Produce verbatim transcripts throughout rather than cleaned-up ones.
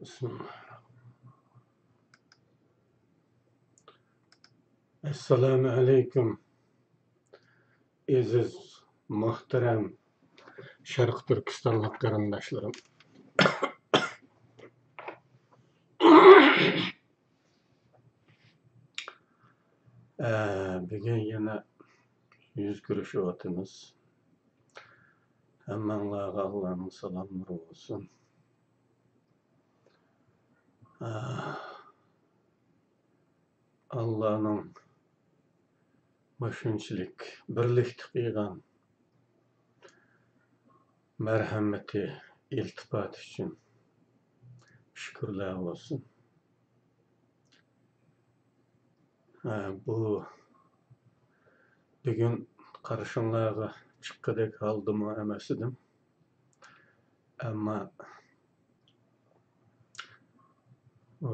بىسمىللاھىررەھمانىررەھىم. ئەسسالامۇ ئەلەيكۇم، ئەزىز، مۇھتەرەم شەرقىي تۈركىستانلىق قېرىنداشلىرىم. ئە، بۈگۈن يەنە يۈز كۆرۈشۈۋاتىمىز. ھەممەڭلارغا ئاللانىڭ سالاملىرى بولسۇن. ئە، ئاللانىڭ مۇشۇنچىلىك بىرلىكتە قىلغان مەرھەمىتى، ئىلتىپاتى ئۈچۈن شۈكۈرلەر بولسۇن. ھە، بۇ بۈگۈن قارشىڭلارغا چىققۇدەك ھالدىمۇ ئەمەس ئىدىم. ئەمما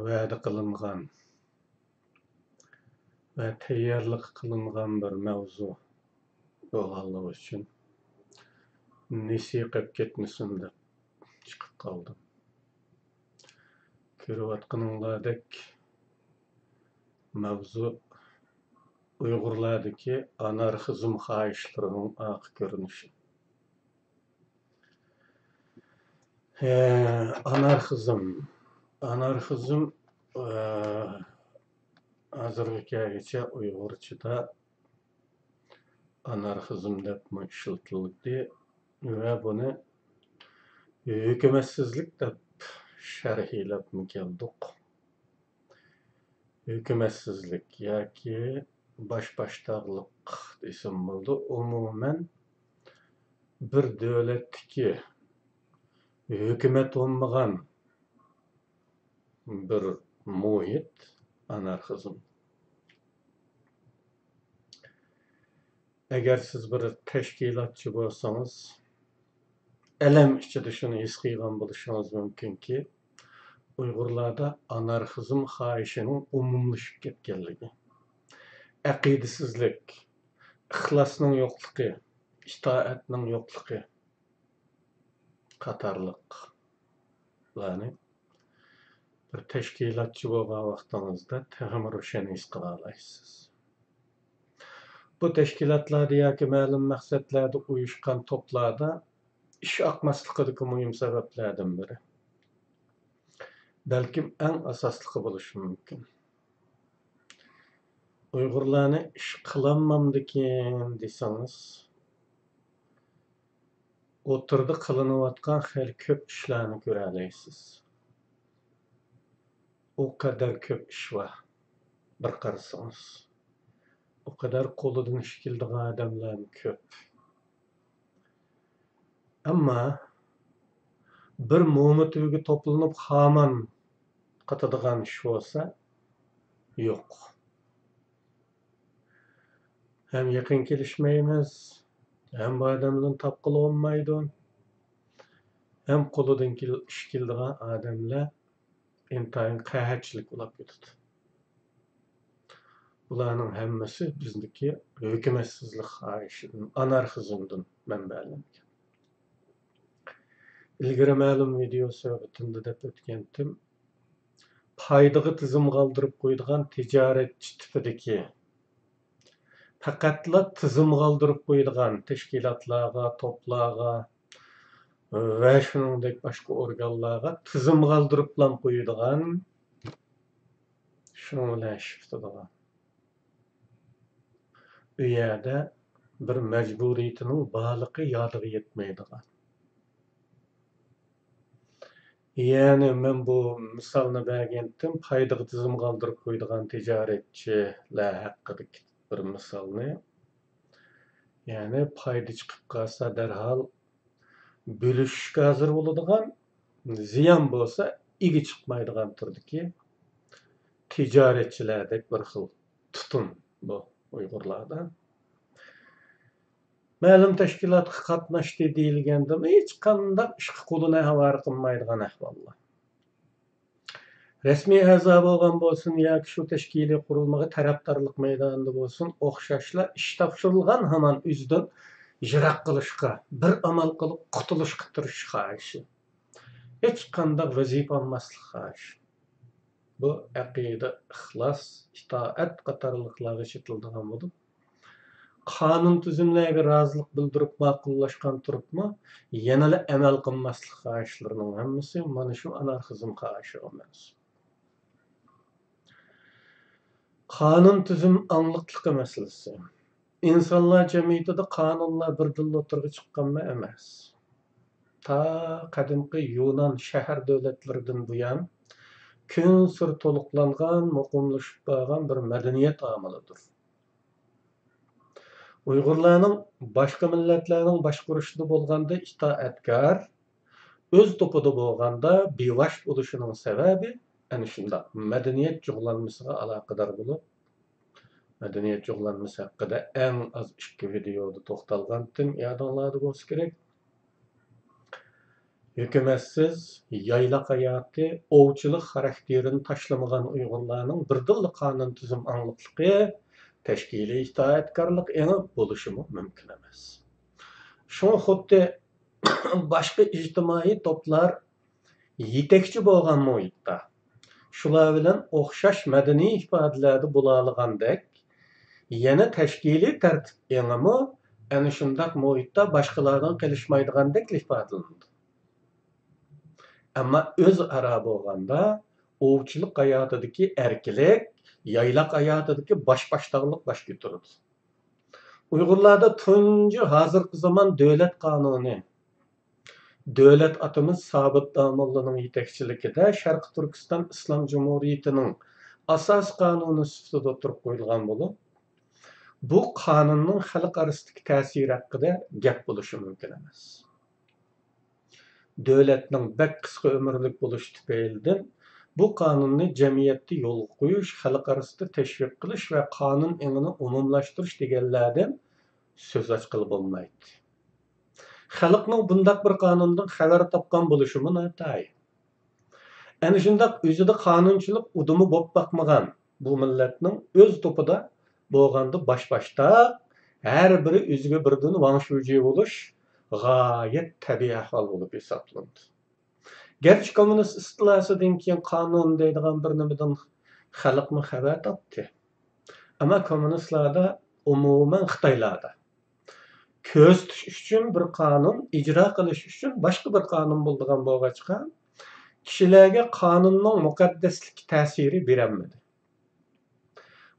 ۋەدە قىلىنغان ۋە تەييارلىق قىلىنغان بىر مەۋزۇ بولغانلىقى ئۈچۈن نېسى قېپ كەتمىسۇن دەپ چىقىپ قالدىم. كۆرۈۋاتقىنىڭلاردەك مەۋزۇ ئۇيغۇرلاردىكى ئانارخىزم خاھىشلىرىنىڭ ئارقا كۆرۈنۈشى. ھە، ئانارخىزم. ئانارخىزم، ئە، ھازىرغا كەلگۈچە ئۇيغۇرچىدا ئانارخىزم دەپمۇ ئىشلىتىلدى ۋە بۇنى ھۆكۈمەتسىزلىك دەپ شەرھلەپمۇ كەلدۇق. ھۆكۈمەتسىزلىك ياكى باش باشتاقلىق دېسەم بولىدۇ. ئومۇمەن، بىر دۆلەتتىكى ھۆكۈمەت بولمىغان بىر مۇھىت ئانارخىزم. ئەگەر سىز بىر تەشكىلاتچى بولسىڭىز، ئەلەم ئىچىدە شۇنى ھېس قىلغان بولۇشىڭىز مۇمكىنكى، ئۇيغۇرلاردا ئانارخىزم خاھىشىنىڭ ئومۇملىشىپ كەتكەنلىكى، ئەقىدىسىزلىك، ئىخلاسنىڭ يوقلۇقى، ئىتائەتنىڭ يوقلۇقى قاتارلىقلارنى بىر تەشكىلاتچى بولغان ۋاقتىڭىزدا تېخىمۇ روشەن ھېس قىلالايسىز. بۇ تەشكىلاتلاردا ياكى مەلۇم مەقسەتلەردە ئۇيۇشقان توپلاردا ئىش ئاقماسلىقىدىكى مۇھىم سەۋەبلەردىن بىرى، بەلكىم ئەڭ ئاساسلىقى بولۇشى مۇمكىن. ئۇيغۇرلارنى ئىش قىلالمامدىكىن دېسىڭىز، ئوتتۇرىدا قىلىنىۋاتقان خېلى كۆپ ئىشلارنى كۆرەلەيسىز. ئۇ قەدەر كۆپ ئىش بار، بىر قارىسىڭىز. ئۇ قەدەر قولىدىن ئىش كېلىدىغان ئادەملەرمۇ كۆپ. ئەمما بىر موما تۈۋىگە توپلىنىپ خامان قاتىدىغان ئىش بولسا، يوق. ھەم يېقىن كېلىشمەيمىز، ھەم بۇ ئادەم بىلەن تاپقىلى بولمايدۇ، ھەم قولىدىن كېل-، ئىش كېلىدىغان ئادەملەر ئىنتايىن قەھەتچىلىك ئۇلاپ كېتىدۇ. بۇلارنىڭ ھەممىسى بىزدىكى ھۆكۈمەتسىزلىك خاھىشىدىن، ئانارخىزمدىن مەنبەلەنگەن. ئىلگىرى مەلۇم ۋىدېئو سۆھبىتىمدە دەپ ئۆتكەنتىم، پايدىغا تىزىم قالدۇرۇپ قويىدىغان تىجارەتچى تىپىدىكى، پەقەتلا تىزىم قالدۇرۇپ قويىدىغان تەشكىلاتلارغا، توپلارغا ۋە شۇنىڭدەك باشقا ئورگانلارغا تىزىم قالدۇرۇپلا قويىدىغان، شۇنىڭ بىلەن ئىش پۈتىدىغان. ئۇ يەردە بىر مەجبۇرىيىتىنىڭ بارلىقى يادىغا يەتمەيدىغان. يەنى مەن بۇ مىسالنى بەرگەنتىم، پايدىغا تىزىم قالدۇرۇپ قويىدىغان تىجارەتچىلەر ھەققىدىكى بىر مىسالنى. يەنى پايدا چىقىپ قالسا دەرھال بۆلۈشۈشكە ھازىر بولىدىغان، زىيان بولسا ئىگە چىقمايدىغان تۈردىكى تىجارەتچىلەردەك بىر خىل تۇتۇم بۇ ئۇيغۇرلاردا. مەلۇم تەشكىلاتقا قاتناشتى دېيىلگەندىمۇ ھېچقانداق ئىشقا قولىنى ھاۋارە قىلمايدىغان ئەھۋاللار. رەسمىي ئەزا بولغان بولسۇن ياكى شۇ تەشكىلىي قۇرۇلمىغا تەرەپدارلىق مەيدانىدا بولسۇن، ئوخشاشلا ئىش تاپشۇرۇلغان ھامان ئۆزىدىن يىراق قىلىشقا، بىر ئامال قىلىپ قۇتۇلۇشقا تىرىشىش خاھىشى. ھېچقانداق ۋەزىپە ئالماسلىق خاھىش. بۇ ئەقىدە، ئىخلاس، ئىتائەت قاتارلىقلارغا ئىشلىتىلىدىغان بولۇپ، قانۇن تۈزۈملەرگە رازىلىق بىلدۈرۈپ ماقۇللاشقان تۇرۇپمۇ، يەنىلا ئەمەل قىلماسلىق خاھىشلىرىنىڭ ھەممىسى مانا شۇ ئانارخىزم خاھىشىغا مەنسۇپ. قانۇن تۈزۈم ئاڭلىقلىقى مەسىلىسى. ئىنسانلار جەمئىيىتىدە قانۇنلار بىردىنلا ئوتتۇرىغا چىققانمۇ ئەمەس. تا قەدىمكى يۇنان شەھەر دۆلەتلىرىدىن بۇيان، كۈنسېرى تولۇقلانغان، مۇقىملىشىپ بارغان بىر مەدەنىيەت ئامىلىدۇر. ئۇيغۇرلارنىڭ باشقا مىللەتلەرنىڭ باشقۇرۇشىدا بولغاندا ئىتائەتكار، ئۆز توپىدا بولغاندا بىۋاش بولۇشىنىڭ سەۋەبى ئەنە شۇنداق مەدەنىيەت جۇغلانمىسىغا ئالاقىدار بولۇپ، مەدەنىيەت جۇغلانمىسى ھەققىدە ئەڭ ئاز ئىككى ۋىدېئودا توختالغانتىم، يادىڭلاردا بولسا كېرەك. ھۆكۈمەتسىز، يايلاق ھاياتى، ئوۋچىلىق خاراكتېرىنى تاشلىمىغان ئۇيغۇرلارنىڭ بىردىنلا قانۇن تۈزۈم ئاڭلىقلىقى، تەشكىلىي ئىتائەتكارلىق ئېڭى بولۇشىمۇ مۇمكىن ئەمەس. شۇڭا خۇددى باشقا ئىجتىمائىي توپلار يېتەكچى بولغان مۇھىتتا، شۇلار بىلەن ئوخشاش مەدەنىي ئىپادىلەردە بولالىغاندەك، يەنە تەشكىلىي تەرتىپ ئېڭىمۇ ئەنە شۇنداق مۇھىتتا باشقىلاردىن قېلىشمايدىغاندەكلا ئىپادىلىنىدۇ. ئەمما ئۆزئارا بولغاندا، ئوۋچىلىق ھاياتىدىكى ئەركىنلىك، يايلاق ھاياتىدىكى باش-باشتاقلىق باش كۆتۈرىدۇ. ئۇيغۇرلاردا تۇنجى ھازىرقى زامان دۆلەت قانۇنى، دۆلەت ئاتىمىز سابىت داموللىنىڭ يېتەكچىلىكىدە شەرقىي تۈركىستان ئىسلام جۇمھۇرىيىتىنىڭ ئاساسىي قانۇنى سۈپىتىدە ئوتتۇرىغا قويۇلغان بولۇپ، بۇ قانۇننىڭ خەلق ئارىسىدىكى تەسىرى ھەققىدە گەپ بولۇشى مۇمكىن ئەمەس. دۆلەتنىڭ بەك قىسقا ئۆمۈرلۈك بولۇشى تۈپەيلىدىن، بۇ قانۇننى جەمئىيەتتە يولغا قويۇش، خەلق ئارىسىدا تەشۋىق قىلىش ۋە قانۇن ئېڭىنى ئومۇملاشتۇرۇش دېگەنلەردىن سۆز ئاچقىلى بولمايتتى. خەلقنىڭ بۇنداق بىر قانۇندىن خەۋەر تاپقان بولۇشىمۇ ناتايىن. ئەنە شۇنداق ئۆزىدە قانۇنچىلىق ئۇدۇمى بولۇپ باقمىغان بۇ مىللەتنىڭ ئۆز توپىدا بولغاندا باش-باشتاق، ھەر بىرى ئۆزىگە بىردىن ۋاڭ شۇجى بولۇش غايەت تەبىئىي ئەھۋال بولۇپ ھېسابلىنىدۇ. گەرچە كوممۇنىست ئىستىلاسىدىن كېيىن قانۇن دەيدىغان بىر نېمىدىن خەلقمۇ خەۋەر تاپتى، ئەمما كوممۇنىستلاردا، ئومۇمەن خىتايلاردا، كۆرسىتىش ئۈچۈن بىر قانۇن، ئىجرا قىلىش ئۈچۈن باشقا بىر قانۇن بولىدىغان بولغاچقا، كىشىلەرگە قانۇننىڭ مۇقەددەسلىكى تەسىرى بېرەلمىدى.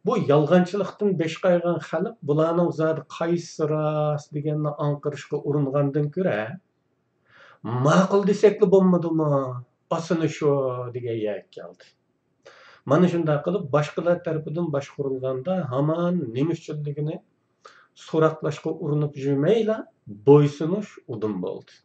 بۇ يالغانچىلىقتىن بېشى قايغان خەلق بۇلارنىڭ زادى قايسىسى راست دېگەننى ئاڭقىرىشقا ئۇرۇنغاندىن كۆرە، ماقۇل دېسەكلا بولمىدىمۇ، ئاسىنى شۇ دېگەن يەرگە كەلدى. مانا شۇنداق قىلىپ، باشقىلار تەرىپىدىن باشقۇرۇلغاندا ھامان نېمە ئۈچۈنلۈكىنى سوراقلاشقا ئۇرۇنۇپ يۈرمەيلا، بويسۇنۇش ئۇدۇم بولدى.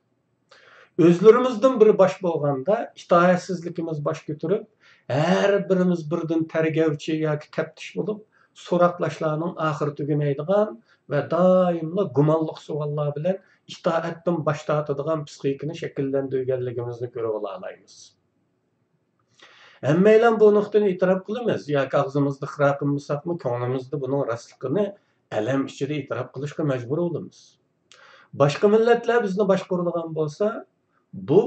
ئۆزلىرىمىزدىن بىرى باش بولغاندا، ئىتائەتسىزلىكىمىز باش كۆتۈرۈپ، ھەر بىرىمىز بىردىن تەرگەۋچى ياكى تەپتىش بولۇپ، سوراقلاشلارنىڭ ئاخىرى تۈگىمەيدىغان ۋە دائىملا گۇمانلىق سوئاللار بىلەن ئىتائەتتىن باش تارتىدىغان پىسخىكىنى شەكىللەندۈرگەنلىكىمىزنى كۆرۈۋالالايمىز. ھەممەيلەن بۇ نۇقتىنى ئېتىراپ قىلىمىز ياكى ئاغزىمىزدا ئىقرار قىلمىساقمۇ، كۆڭلىمىزدە بۇنىڭ راستلىقىنى ئەلەم ئىچىدە ئېتىراپ قىلىشقا مەجبۇر بولىمىز. باشقا مىللەتلەر بىزنى باشقۇرىدىغان بولسا، بۇ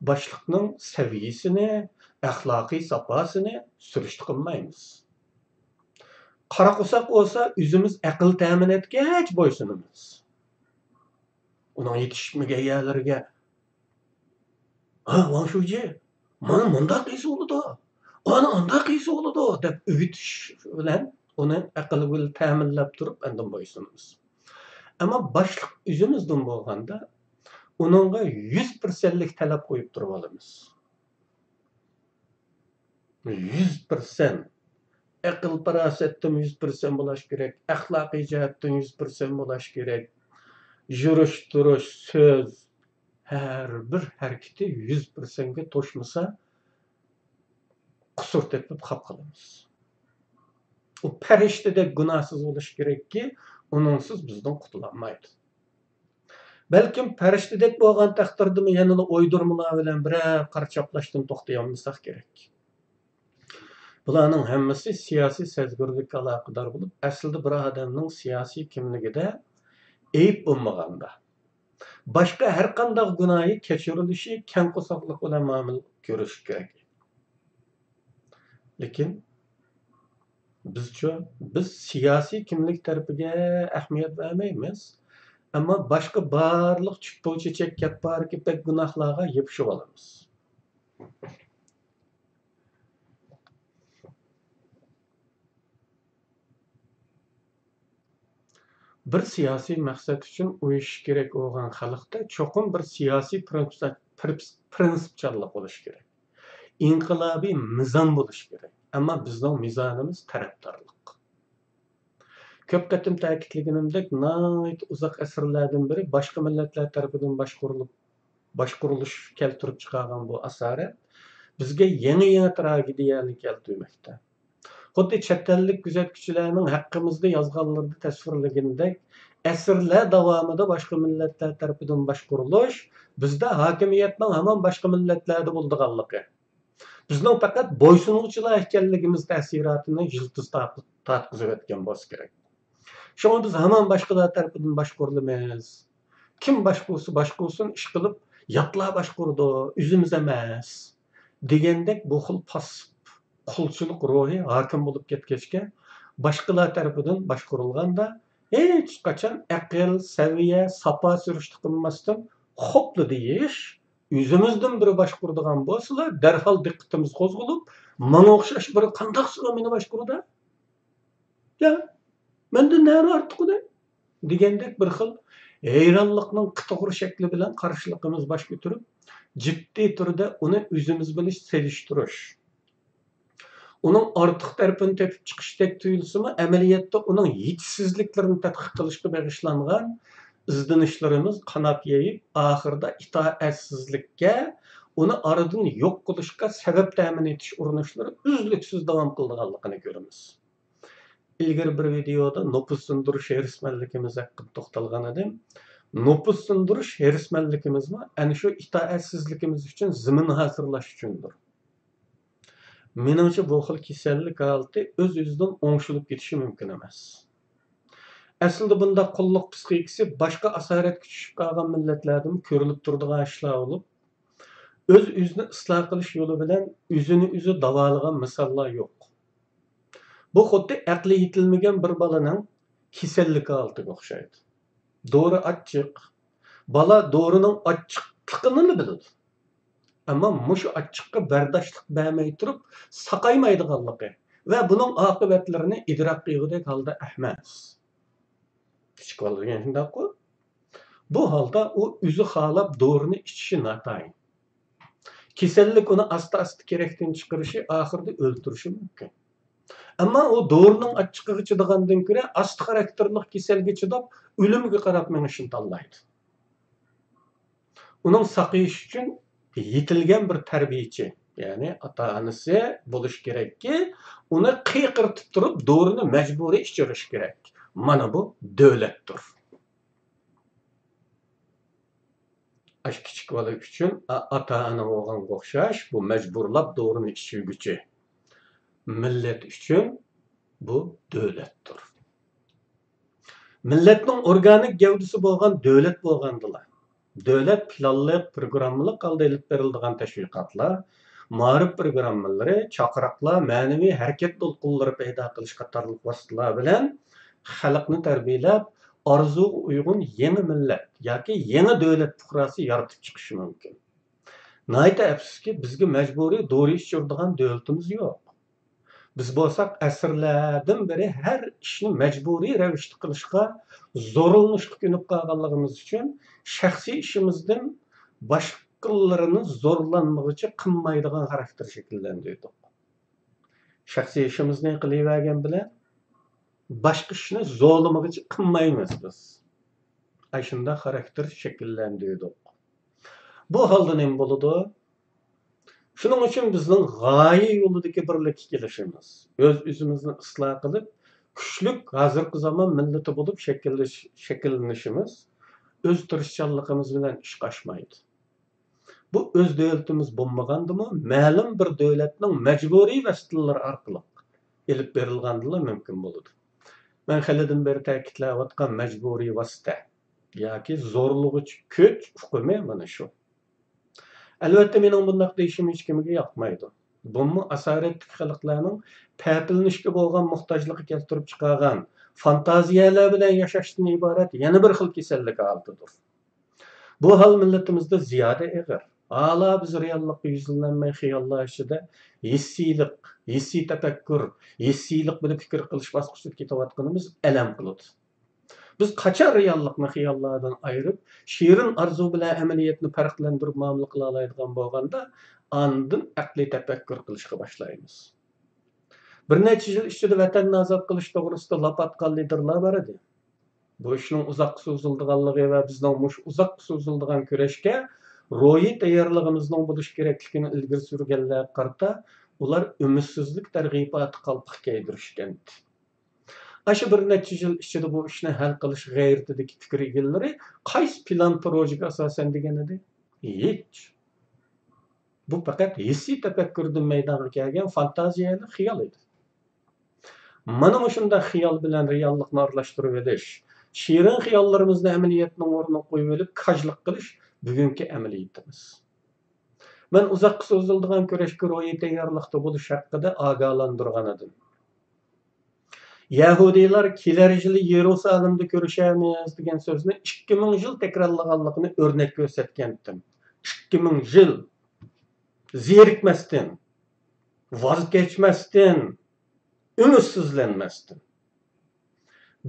باشلىقنىڭ سەۋىيىسىنى، ئەخلاقىي ساپاسىنى سۈرۈشتە قىلمايمىز. قارا قورساق بولسا، ئۆزىمىز ئەقىل تەمىن ئەتكەچ بويسۇنىمىز. ئۇنىڭ يېتىشمىگەن يەرلىرىگە، «ھە، ۋاڭ شۇجى، مانا مۇنداق قىلسا بولىدۇ، ئانا ئانداق قىلسا بولىدۇ» دەپ ئۆگىتىش بىلەن ئۇنى ئەقىل بىلەن تەمىنلەپ تۇرۇپ، ئاندىن بويسۇنىمىز. ئەمما باشلىق ئۆزىمىزدىن بولغاندا، ئۇنىڭغا يۈز پىرسەنتلىك تەلەپ قويۇپ تۇرۇۋالىمىز. يۈز پىرسەنت. ئەقىل-پاراسەتتىن يۈز پىرسەنت بولاش كېرەك، ئەخلاقىي جەھەتتىن يۈز پىرسەنت بولاش كېرەك. يۈرۈش-تۇرۇش، سۆز، ھەر بىر ھەرىكىتى يۈز پىرسەنتكە توشمىسا، قۇسۇر تېپىپ خاپا قالىمىز. ئۇ پەرىشتىدەك گۇناھسىز بولۇشى كېرەككى، ئۇنىڭسىز بىزدىن قۇتۇلالمايدۇ. بەلكىم پەرىشتىدەك بولغان تەقدىردىمۇ يەنىلا ئويدۇرمىلار بىلەن بىرەر قارا چاپلاشتىن توختىيالمىساق كېرەك. بۇلارنىڭ ھەممىسى سىياسىي سەزگۈرلۈككە ئالاقىدار بولۇپ، ئەسلىدە بىر ئادەمنىڭ سىياسىي كىملىكىدە ئەيىب بولمىغاندا، باشقا ھەرقانداق گۇناھى كەچۈرۈلۈشى، كەڭ قورساقلىق بىلەن مۇئامىلە كۆرۈش كېرەك. لېكىن بىزچۇ؟ بىز سىياسىي كىملىك تەرىپىگە ئەھمىيەت بەرمەيمىز، ئەمما باشقا بارلىق چۈپپە-چېچەك، كەپپارە-كېپەك گۇناھلارغا يېپىشىۋالىمىز. بىر سىياسىي مەقسەت ئۈچۈن ئۇيۇشۇش كېرەك بولغان خەلقتە چوقۇم بىر سىياسىي پىرىنسىپ-، پىرىنسىپچانلىق بولۇشى كېرەك. ئىنقىلابىي مىزان بولۇشى كېرەك. ئەمما بىزنىڭ مىزانىمىز تەرەپدارلىق. كۆپ قېتىم تەكىتلىگىنىمدەك، ناھايىتى ئۇزاق ئەسىرلەردىن بېرى باشقا مىللەتلەر تەرىپىدىن باشقۇرۇلۇپ، باشقۇرۇلۇش كەلتۈرۈپ چىقارغان بۇ ئاسارەت بىزگە يېڭى-يېڭى تراگېدىيەنى كەلتۈرمەكتە. خۇددى چەت ئەللىك كۆزەتكۈچىلەرنىڭ ھەققىمىزدە يازغانلىرىدا تەسۋىرلىگىنىدەك، ئەسىرلەر داۋامىدا باشقا مىللەتلەر تەرىپىدىن باشقۇرۇلۇش بىزدە ھاكىمىيەتنىڭ ھامان باشقا مىللەتلەردە بولىدىغانلىقى، بىزنىڭ پەقەت بويسۇنغۇچىلار ئىكەنلىكىمىز تەسىراتىنى يىلتىز تارپ-، تارتقۇزۇۋەتكەن بولسا كېرەك. شۇڭا بىز ھامان باشقىلار تەرىپىدىن باشقۇرۇلىمىز. كىم باشقۇرسا باشقۇرسۇن، ئىشقىلىپ ياتلار باشقۇرىدۇ، ئۆزىمىز ئەمەس، دېگەندەك بۇ خىل پاسسىپ قۇلچىلىق روھى ھاكىم بولۇپ كەتكەچكە، باشقىلار تەرىپىدىن باشقۇرۇلغاندا ھېچقاچان ئەقىل، سەۋىيە، ساپا سۈرۈشتە قىلماستىن، خوپلا دېيىش، ئۆزىمىزدىن بىرى باشقۇرىدىغان بولسىلا، دەرھال دىققىتىمىز قوزغىلىپ، ماڭا ئوخشاش بىرى قانداقسىلا مېنى باشقۇرىدۇ؟ يا، مەندىن نەنى ئارتۇقىدى؟ دېگەندەك بىر خىل ھەيرانلىقنىڭ قىتىغۇر شەكلى بىلەن قارشىلىقىمىز باش كۆتۈرۈپ، جىددىي تۈردە ئۇنى ئۆزىمىز بىلەن سېلىشتۇرۇش، ئۇنىڭ ئارتۇق تەرىپىنى تېپىپ چىقىشتەك تۇيۇلسىمۇ، ئەمەلىيەتتە ئۇنىڭ يېتىشسىزلىكلىرىنى تەتقىق قىلىشقا بېغىشلانغان ئىزدىنىشلىرىمىز قانات يېيىپ، ئاخىرىدا ئىتائەتسىزلىككە، ئۇنى ئارىدىن يوق قىلىشقا سەۋەب تەمىن ئېتىش ئۇرۇنۇشلىرى ئۈزلۈكسىز داۋام قىلىدىغانلىقىنى كۆرىمىز. ئىلگىرى بىر ۋىدېيودا نوپۇس سۇندۇرۇش ھېرىسمەنلىكىمىز ھەققىدە توختالغان ئىدىم. نوپۇس سۇندۇرۇش ھېرىسمەنلىكىمىزمۇ ئەنە شۇ ئىتائەتسىزلىكىمىز ئۈچۈن زېمىن ھازىرلاش ئۈچۈندۇر. مېنىڭچە، بۇ خىل كېسەللىك ھالىتى ئۆز-ئۆزىدىن ئوڭشىلىپ كېتىشى مۇمكىن ئەمەس. ئەسلىدە بۇنداق قۇللۇق پىسخىكىسى باشقا ئاسارەتكە چۈشۈپ قالغان مىللەتلەردىمۇ كۆرۈلۈپ تۇرىدىغان ئىشلار بولۇپ، ئۆز-ئۆزىنى ئىسلاھ قىلىش يولى بىلەن ئۆزىنى ئۆزى داۋالىغان مىساللار يوق. بۇ خۇددى ئەقلى يېتىلمىگەن بىر بالىنىڭ كېسەللىك ھالىتىگە ئوخشايدۇ. دورا ئاچچىق. بالا دورىنىڭ ئاچچىقلىقىنىلا بىلىدۇ. ئەمما مۇشۇ ئاچچىققا بەرداشلىق بەرمەي تۇرۇپ ساقايمايدىغانلىقى ۋە بۇنىڭ ئاقىۋەتلىرىنى ئىدراك قىلغۇدەك ھالدا ئەمەس. كىچىك بالا دېگەن شۇنداققۇ. بۇ ھالدا ئۇ ئۆزى خالاپ دورىنى ئىچىشى ناتايىن. كېسەللىك ئۇنى ئاستا-ئاستا كېرەكتىن چىقىرىشى، ئاخىرىدا ئۆلتۈرۈشى مۇمكىن. ئەمما ئۇ دورىنىڭ ئاچچىقىغا چىدىغاندىن كۆرە ئاستا خاراكتېرلىق كېسەلگە چىداپ، ئۆلۈمگە قاراپ مېڭىشنى تاللايدۇ. ئۇنىڭ ساقىيىشى ئۈچۈن يېتىلگەن بىر تەربىيىچى، يەنى ئاتا-ئانىسى بولۇشى كېرەككى، ئۇنى قىيقىرتىپ تۇرۇپ دورىنى مەجبۇرىي ئىچۈرۈشى كېرەك. مانا بۇ دۆلەتتۇر. ئاشۇ كىچىك بالا ئۈچۈن ئا-، ئاتا-ئانا بولغانغا ئوخشاش، بۇ مەجبۇرلاپ دورىنى ئىچۈرگۈچى مىللەت ئۈچۈن بۇ دۆلەتتۇر. مىللەتنىڭ ئورگانىك گەۋدىسى بولغان دۆلەت بولغاندىلا، دۆلەت پىلانلىق، پىروگراممىلىق ھالدا ئېلىپ بېرىلىدىغان تەشۋىقاتلار، مائارىپ پىروگراممىلىرى، چاقىرىقلار، مەنىۋى ھەرىكەت دولقۇنلىرى پەيدا قىلىش قاتارلىق ۋاسىتىلەر بىلەن خەلقنى تەربىيەلەپ، ئارزۇغا ئۇيغۇن يېڭى مىللەت ياكى يېڭى دۆلەت پۇقراسى يارىتىپ چىقىشى مۇمكىن. ناھايىتى ئەپسۇسكى، بىزگە مەجبۇرىي دورا ئىچۈرىدىغان دۆلىتىمىز يوق. بىز بولساق ئەسىرلەردىن بېرى ھەر ئىشنى مەجبۇرىي رەۋىشتە قىلىشقا زورلىنىشقا كۆنۈپ قالغانلىقىمىز ئۈچۈن شەخسىي ئىشىمىزدىن باشقىلىرىنى زورلانمىغۇچە قىلمايدىغان خاراكتېر شەكىللەندۈردۇق. شەخسىي ئىشىمىزنى قىلىۋەرگەن بىلەن باشقا ئىشنى زورلىمىغۇچە قىلمايمىز بىز. ئاشۇنداق خاراكتېر شەكىللەندۈردۇق. بۇ ھالدا نېمە بولىدۇ؟ شۇنىڭ ئۈچۈن بىزنىڭ غايە يولىدىكى بىرلىككە كېلىشىمىز، ئۆز-ئۆزىمىزنى ئىسلاھ قىلىپ، كۈچلۈك ھازىرقى زامان مىللىتى بولۇپ شەكىللىش-، شەكىللىنىشىمىز ئۆز تىرىشچانلىقىمىز بىلەن ئىشقا ئاشمايدۇ. بۇ ئۆز دۆلىتىمىز بولمىغاندىمۇ، مەلۇم بىر دۆلەتنىڭ مەجبۇرىي ۋاسىتىلىرى ئارقىلىق ئېلىپ بېرىلغاندىلا مۇمكىن بولىدۇ. مەن خېلىدىن بېرى تەكىتلەۋاتقان مەجبۇرىي ۋاسىتە، ياكى زورلىغۇچى كۈچ ئۇقۇمى مانا شۇ. ئەلۋەتتە، مېنىڭ بۇنداق دېيىشىم ھېچكىمگە ياقمايدۇ. بۇمۇ ئاسارەتتىكى خەلقلەرنىڭ پەپىلىنىشكە بولغان موھتاجلىقى كەلتۈرۈپ چىقارغان فانتازىيەلەر بىلەن ياشاشتىن ئىبارەت يەنە بىر خىل كېسەللىك ھالىتىدۇر. بۇ ھال مىللىتىمىزدە زىيادە ئېغىر. ھالا بىز رېئاللىققا يۈزلىنەلمەي خىياللار ئىچىدە ھېسسىيلىق، ھېسسىي تەپەككۇر، ھېسسىيلىق بىلەن پىكىر قىلىش باسقۇچىدا كېتىۋاتقىنىمىز ئەلەم قىلىدۇ. بىز قاچان رېئاللىقنى خىياللاردىن ئايرىپ، شېرىن ئارزۇ بىلەن ئەمەلىيەتنى پەرقلەندۈرۈپ مۇئامىلە قىلالايدىغان بولغاندا، ئاندىن ئەقلىي تەپەككۇر قىلىشقا باشلايمىز. بىر نەچچە يىل ئىچىدە ۋەتەننى ئازاد قىلىش توغرىسىدا لاپ ئاتقان لىدېرلار بار ئىدى. بۇ ئىشنىڭ ئۇزاققا سوزۇلىدىغانلىقى ۋە بىزنىڭ مۇشۇ ئۇزاققا سوزۇلىدىغان كۈرەشكە روھىي تەييارلىقىمىزنىڭ بولۇشى كېرەكلىكىنى ئىلگىرى سۈرگەنلەرگە قارىتا ئۇلار ئۈمىدسىزلىك تەرغىباتى قالپىقى كىيدۈرۈشكەنىدى. ئاشۇ بىر نەچچە يىل ئىچىدە بۇ ئىشنى ھەل قىلىش غەيرىتىدىكى پىكىر ئىگىلىرى قايسى پىلان پروژىگە ئاساسەن دېگەن ئىدى؟ ھېچ. بۇ پەقەت ھېسسىي تەپەككۇردىن مەيدانغا كەلگەن فانتازىيەلىك خىيال ئىدى. مانا مۇشۇنداق خىيال بىلەن رېئاللىقنى ئارىلاشتۇرۇۋېلىش، شېرىن خىياللىرىمىزنى ئەمەلىيەتنىڭ ئورنىغا قويۇۋېلىپ كاجلىق قىلىش بۈگۈنكى ئەمەلىيىتىمىز. مەن ئۇزاققا سوزۇلىدىغان كۈرەشكە روھىي تەييارلىقتا بولۇش ھەققىدە ئاگاھلاندۇرغان ئىدىم. يەھۇدىيلار كېلەر يىلى يېرۇسالېمدا كۆرۈشەرمىز دېگەن سۆزنى ئىككى مىڭ يىل تەكرارلىغانلىقىنى ئۆرنەك كۆرسەتكەنتىم. ئىككى مىڭ يىل زېرىكمەستىن، ۋاز كەچمەستىن، ئۈمىدسىزلەنمەستىن.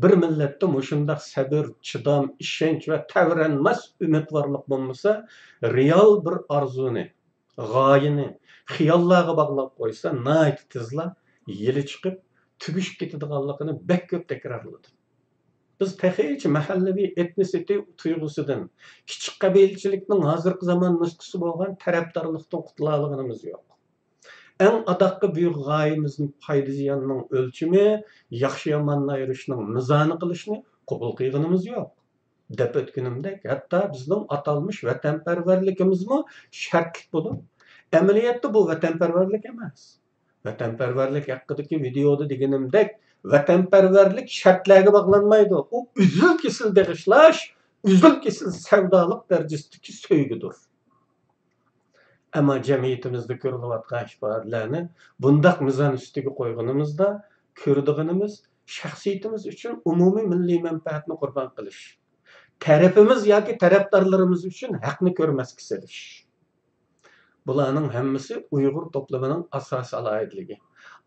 بىر مىللەتتە مۇشۇنداق سەبىر، چىدام، ئىشەنچ ۋە تەۋرەنمەس ئۈمىدۋارلىق بولمىسا، رېئال بىر ئارزۇنى، غايىنى خىياللارغا باغلاپ قويسا، ناھايىتى تېزلا يېلى چىقىپ، تۈگىشىپ كېتىدىغانلىقىنى بەك كۆپ تەكرارلىدىم. بىز تېخىچە مەھەللىۋى ئېتنىسىتېت تۇيغۇسىدىن، كىچىك قەبىلىچىلىكنىڭ ھازىرقى زامان نۇسخىسى بولغان تەرەپدارلىقتىن قۇتۇلالىغىنىمىز يوق. ئەڭ ئاداققى بۈيۈك غايىمىزنى پايدا زىياننىڭ ئۆلچىمى، ياخشى ياماننى ئايرىشنىڭ مىزانى قىلىشنى قوبۇل قىلغىنىمىز يوق. دەپ ئۆتكىنىمدەك، ھەتتا بىزنىڭ ئاتالمىش ۋەتەنپەرۋەرلىكىمىزمۇ شەرتلىك بولۇپ، ئەمەلىيەتتە بۇ ۋەتەنپەرۋەرلىك ئەمەس. ۋەتەنپەرۋەرلىك ھەققىدىكى ۋىدېيودا دېگىنىمدەك، ۋەتەنپەرۋەرلىك شەرتلەرگە باغلانمايدۇ. ئۇ ئۈزۈل-كېسىل بېغىشلاش، ئۈزۈل-كېسىل سەۋدالىق دەرىجىسىدىكى سۆيگۈدۇر. ئەمما جەمئىيىتىمىزدە كۆرۈلۈۋاتقان ئىپادىلەرنى بۇنداق مىزان ئۈستىگە قويغىنىمىزدا، كۆرىدىغىنىمىز شەخسىيىتىمىز ئۈچۈن ئومۇمىي مىللىي مەنپەئەتنى قۇربان قىلىش، تەرىپىمىز ياكى تەرەپدارلىرىمىز ئۈچۈن ھەقنى كۆرمەسكە سېلىش. بۇلارنىڭ ھەممىسى ئۇيغۇر توپلىمىنىڭ ئاساسىي ئالاھىدىلىكى،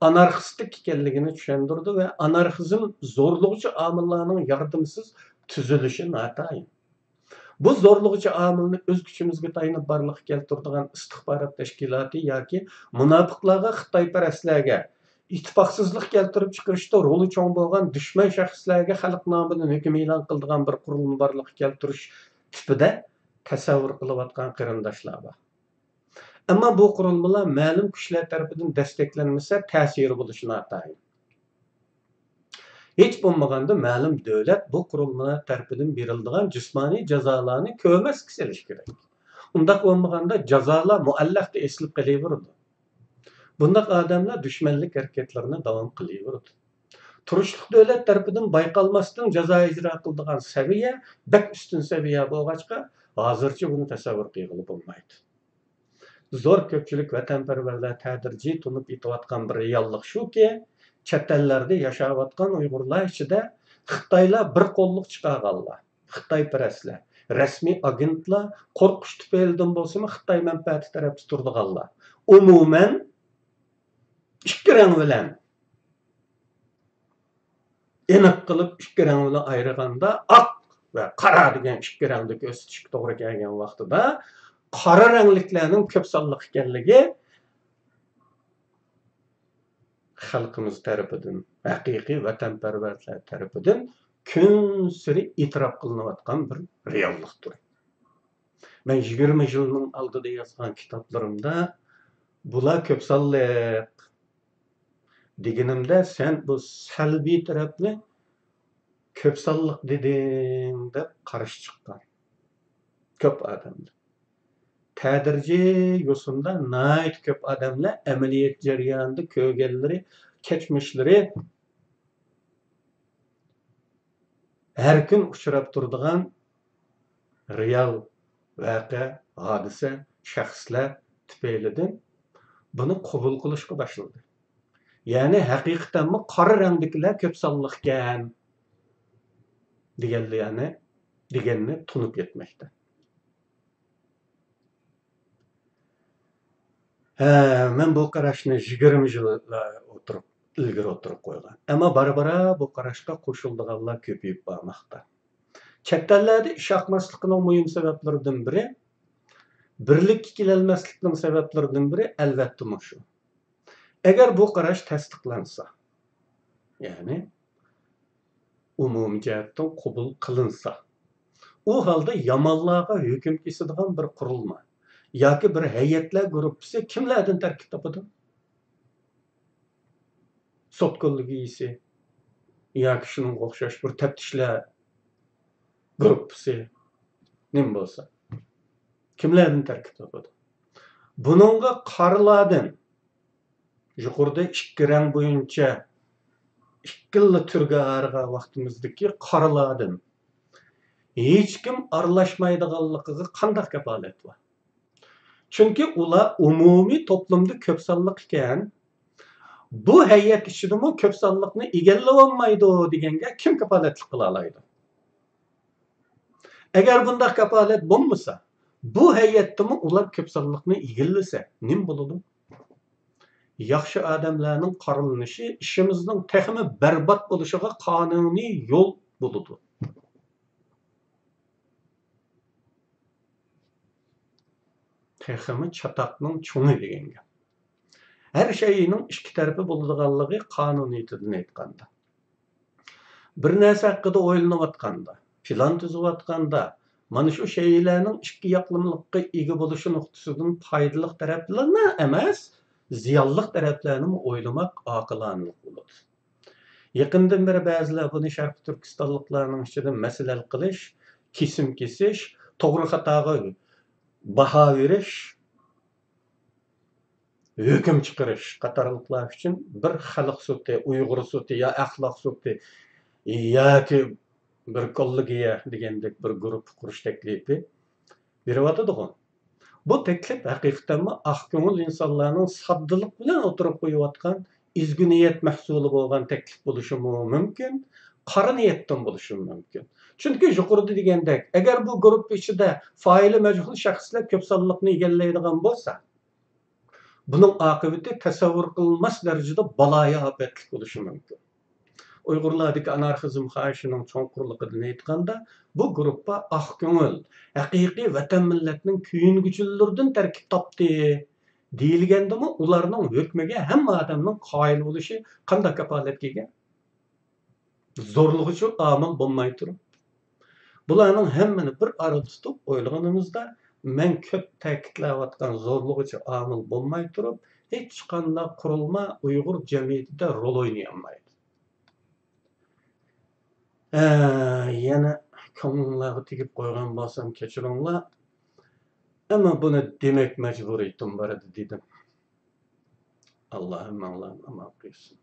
ئانارخىستلىق ئىكەنلىكىنى چۈشەندۈرىدۇ ۋە ئانارخىزم زورلىغۇچى ئامىللارنىڭ ياردىمىسىز تۈزۈلۈشى ناتايىن. بۇ زورلىغۇچى ئامىلنى ئۆز كۈچىمىزگە تايىنىپ بارلىققا كەلتۈرىدىغان ئىستىخبارات تەشكىلاتى ياكى مۇناپىقلارغا، خىتايپەرەسلەرگە ئىتتىپاقسىزلىق كەلتۈرۈپ چىقىرىشتا رولى چوڭ بولغان دۈشمەن شەخسلەرگە خەلق نامىدىن ھۆكۈم ئېلان قىلىدىغان بىر قۇرۇلما بارلىققا كەلتۈرۈش تىپىدە تەسەۋۋۇر قىلىۋاتقان قېرىنداشلار بار. ئەمما بۇ قۇرۇلمىلار مەلۇم كۈچلەر تەرىپىدىن دەستەكلەنمىسە، تەسىرى بولۇشى ناتايىن. ھېچ بولمىغاندا مەلۇم دۆلەت بۇ قۇرۇلمىلار تەرىپىدىن بېرىلىدىغان جىسمانىي جازالارنى كۆرمەسكە سېلىش كېرەك. ئۇنداق بولمىغاندا جازالار مۇئەللەقتە ئېسىلىپ قېلىۋېرىدۇ. بۇنداق ئادەملەر دۈشمەنلىك ھەرىكەتلىرىنى داۋام قىلىۋېرىدۇ. تۇرۇشلۇق دۆلەت تەرىپىدىن بايقالماستىن جازا ئىجرا قىلىدىغان سەۋىيە بەك ئۈستۈن سەۋىيە بولغاچقا، ھازىرچە بۇنى تەسەۋۋۇر قىلغىلى بولمايدۇ. زور كۆپچىلىك ۋەتەنپەرۋەرلەر تەدرىجىي تونۇپ يېتىۋاتقان بىر رېئاللىق شۇكى، چەت ئەللەردە ياشاۋاتقان ئۇيغۇرلار ئىچىدە خىتايلار بىر قوللۇق چىقارغانلار، خىتايپەرەسلەر، رەسمىي ئاگېنتلار، قورقۇش تۈپەيلىدىن بولسىمۇ خىتاي مەنپەئەتى تەرەپتە تۇرىدىغانلار، ئومۇمەن ئىككى رەڭ بىلەن ئېنىق قىلىپ ئىككى رەڭ بىلەن ئايرىغاندا، ئاق ۋە قارا دېگەن ئىككى رەڭدە كۆرسىتىشكە توغرا كەلگەن ۋاقتىدا، قارا رەڭلىكلەرنىڭ كۆپ سانلىق ئىكەنلىكى خەلقىمىز تەرىپىدىن، ھەقىقىي ۋەتەنپەرۋەرلەر تەرىپىدىن كۈنسېرى ئېتىراپ قىلىنىۋاتقان بىر رېئاللىقتۇر. مەن يىگىرمە يىلنىڭ ئالدىدا يازغان كىتابلىرىمدا، بۇلار كۆپ سانلىق دېگىنىمدە، سەن بۇ سەلبىي تەرەپنى كۆپ سانلىق دېدىڭ دەپ قارشى چىققان كۆپ ئادەملەر. تەدرىجىي يوسۇندا ناھايىتى كۆپ ئادەملەر ئەمەلىيەت جەريانىدا كۆرگەنلىرى، كەچمىشلىرى، ھەر كۈن ئۇچراپ تۇرىدىغان رېئال ۋەقە، ھادىسە، شەخسلەر تۈپەيلىدىن بۇنى قوبۇل قىلىشقا باشلىدى. يەنى ھەقىقەتەنمۇ قارا رەڭدىكىلەر كۆپ سانلىقكەن دېگەنلەرنى، دېگەننى تونۇپ يەتمەكتە. ھە، مەن بۇ قاراشنى يىگىرمە يىل ئوتتۇرىغا، ئىلگىرى ئوتتۇرىغا قويغان. ئەمما بارا-بارا بۇ قاراشقا قوشۇلىدىغانلار كۆپىيىپ بارماقتا. چەت ئەللەردە ئىش ئاقماسلىقىنىڭ مۇھىم سەۋەبلىرىدىن بىرى، بىرلىككە كېلەلمەسلىكنىڭ سەۋەبلىرىدىن بىرى، ئەلۋەتتە، مۇشۇ. ئەگەر بۇ قاراش تەستىقلانسا، يەنى ئومۇمىي جەھەتتىن قوبۇل قىلىنسا، ئۇ ھالدا يامانلارغا ھۆكۈم كېسىدىغان بىر قۇرۇلما ياكى بىر ھەيئەتلەر گۇرۇپپىسى كىملەردىن تەركىب تاپىدۇ؟ سوت كوللېگىيىسى ياكى شۇنىڭغا ئوخشاش بىر تەپتىشلەر گۇرۇپپىسى نېمە بولسا، كىملەردىن تەركىب تاپىدۇ؟ بۇنىڭغا قارىلاردىن، يۇقىرىدا ئىككى رەڭ بويىچە ئىككىلا تۈرگە ئايرىغان ۋاقتىمىزدىكى قارىلاردىن ھېچكىم ئارىلاشمايدىغانلىقىغا قانداق كاپالەت بار؟ چۈنكى ئۇلار ئومۇمىي توپلۇمدا كۆپ سانلىق ئىكەن، بۇ ھەيئەت ئىچىدىمۇ كۆپ سانلىقنى ئىگىلىيەلمەيدۇ دېگەنگە كىم كاپالەتلىك قىلالايدۇ؟ ئەگەر بۇنداق كاپالەت بولمىسا، بۇ ھەيئەتتىمۇ ئۇلار كۆپ سانلىقنى ئىگىلىسە نېمە بولىدۇ؟ ياخشى ئادەملەرنىڭ قارىلىنىشى ئىشىمىزنىڭ تېخىمۇ بەربات بولۇشىغا قانۇنىي يول بولىدۇ. تېخىمۇ چاتاقنىڭ چوڭى دېگەن گەپ. ھەر شەيئىنىڭ ئىككى تەرىپى بولىدىغانلىقى قانۇنىيىتىدىن ئېيتقاندا. بىر نەرسە ھەققىدە ئويلىنىۋاتقاندا، پىلان تۈزۈۋاتقاندا، مانا شۇ شەيئىلەرنىڭ ئىككى ياقلىمىلىققا ئىگە بولۇشى نۇقتىسىدىن پايدىلىق تەرەپلىرىنى ئەمەس، زىيانلىق تەرەپلەرنىمۇ ئويلىماق ئاقىلانىلىق بولىدۇ. يېقىندىن بېرى بەزىلەر بۇنى شەرقىي تۈركىستانلىقلارنىڭ ئىچىدە مەسىلە ھەل قىلىش، كېسىم كېسىش، توغرا خاتاغا باھا بېرىش، ھۆكۈم چىقىرىش قاتارلىقلار ئۈچۈن بىر خەلق سوتى، ئۇيغۇر سوتى يا ئەخلاق سوتى ياكى بىر كوللېگىيە دېگەندەك بىر گۇرۇپپا قۇرۇش تەكلىپى بېرىۋاتىدىغۇ. بۇ تەكلىپ ھەقىقەتەنمۇ ئاق كۆڭۈل ئىنسانلارنىڭ ساددىلىق بىلەن ئوتتۇرىغا قويۇۋاتقان ئىزگۈ نىيەت مەھسۇلى بولغان تەكلىپ بولۇشىمۇ مۇمكىن، قارا نىيەتتىن بولۇشىمۇ مۇمكىن. چۈنكى يۇقىرىدا دېگەندەك، ئەگەر بۇ گۇرۇپپا ئىچىدە فائىلى مەجھۇل شەخسلەر كۆپ سانلىقنى ئىگىلەيدىغان بولسا، بۇنىڭ ئاقىۋىتى تەسەۋۋۇر قىلىنماس دەرىجىدە بالايىئاپەتلىك بولۇشى مۇمكىن. ئۇيغۇرلاردىكى ئانارخىزم خاھىشىنىڭ چوڭقۇرلۇقىدىن ئېيتقاندا، بۇ گۇرۇپپا ئاق كۆڭۈل، ھەقىقىي ۋەتەن مىللەتنىڭ كۆيۈنگۈچىلىرىدىن تەركىب تاپتى دېيىلگەندىمۇ، ئۇلارنىڭ ھۆكمىگە ھەممە ئادەمنىڭ قايىل بولۇشى قانداق كاپالەتكە ئىگە؟ زورلىغۇچى ئامىل بولماي تۇرۇپ، بۇلارنىڭ ھەممىنى بىر ئارىدا تۇتۇپ ئويلىغىنىمىزدا، مەن كۆپ تەكىتلەۋاتقان زورلىغۇچى ئامىل بولماي تۇرۇپ، ھېچقانداق قۇرۇلما ئۇيغۇر جەمئىيىتىدە رول ئوينىيالمايدۇ. ئە، يەنە كۆڭلۈڭلارغا تېگىپ قويغان بولسام كەچۈرۈڭلار. ئەمما بۇنى دېمەك مەجبۇرىيىتىم بار ئىدى، دېدىم. ئاللا ھەممىڭلارنى ئامان قىلسۇن.